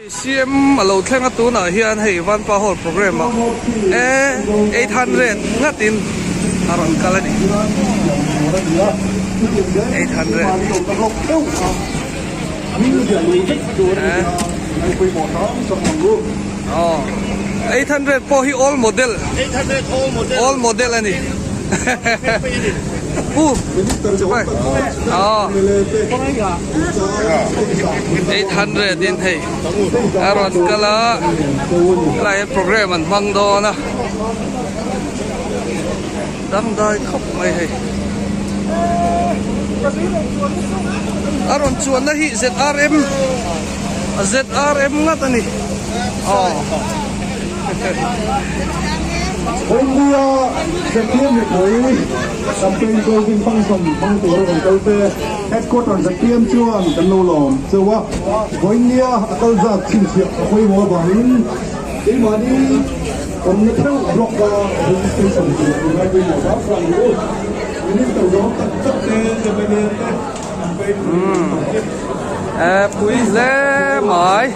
CM a lo thleng a tunah hian hei Vanpa Hall programme ah e 800 ngatin a rawn kal a ni. 800. Aw 800 pawh hi old model. Old model a ni. Pu Aw 800 in hei a rawn kal a helai hian program an hmang dawn a dangdai khawp mai hei a rawn chuanna hi ZRM ZRM ngat a ni aw. India ZPM mipui campaign closing function hmang tura rawn kal te Headquarter ZPM chuan kan lo lawm cheu a, vawinia a kal zat chhinchhiah a pawimawh avangin keimahni awmna theuh block a registration tur an ngai pawimawh hram hram ang u. Minister zawng tak tak te, mla te campaign Pui hle mai.